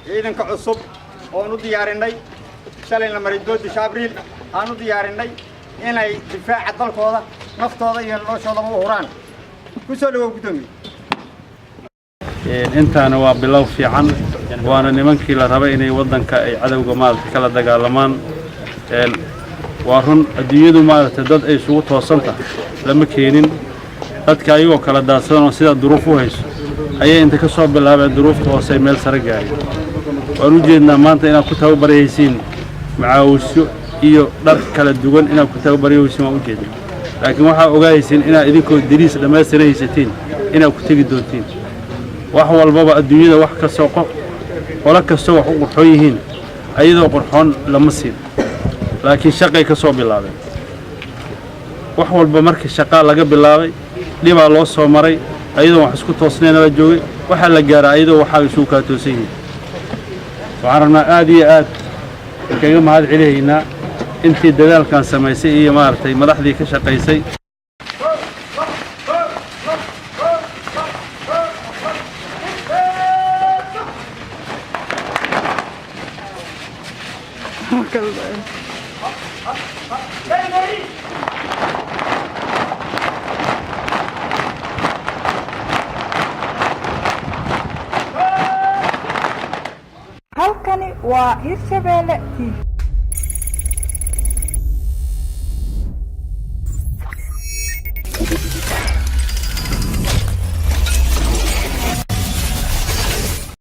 Ciidanka cusub oon u diyaarinay shalayna maray doodisha Abriil aan u diyaarinay inay difaaca dalkooda, naftooda iyo noloshoodaba u huraan. Ku soo dhawow, guddoomiye. Intaana waa bilow fiican, waana nimankii la rabay inay waddanka ay cadowga maaragtay kala dagaalamaan. Waa run, adduunyadu maaragtay dad ay isugu toosan tahay lama keenin. Dadka ayagoo kala daadsan oo sidaa duruuf u hayso ayay inta ka soo bilaabeen duruufta hoose ay meel sare gaareen. Waan u jeednaa maanta inaad ku tababaraysiin macaawisyo iyo dhar kala duwan inaad ku tababaraysiin, waan u jeednaa. Laakiin waxaa ogaahaysiin inaad idinkoo dariis dhammaystiran haysatiin inaad ku tegi doontiin wax walbaba adduunyada. Wax kastoo qof qolo kastoo wax u qurxoon yihiin, ayadoo qurxoon lama siin, laakiin shaqay ka soo bilaabeen. Wax walba markii shaqaa laga bilaabay, dhibaa loo soo maray, ayadoo wax isku toosnayna la joogay, waxaa la gaaraa ayadoo waxaa isugu kaa toosan yihiin. Waxaan rabnaa aad iyo aad kaga mahad celihaynaa intii dadaalkan samaysay iyo maaragtay madaxdii ka shaqaysay. Halkani waa Hirshabeelle TV.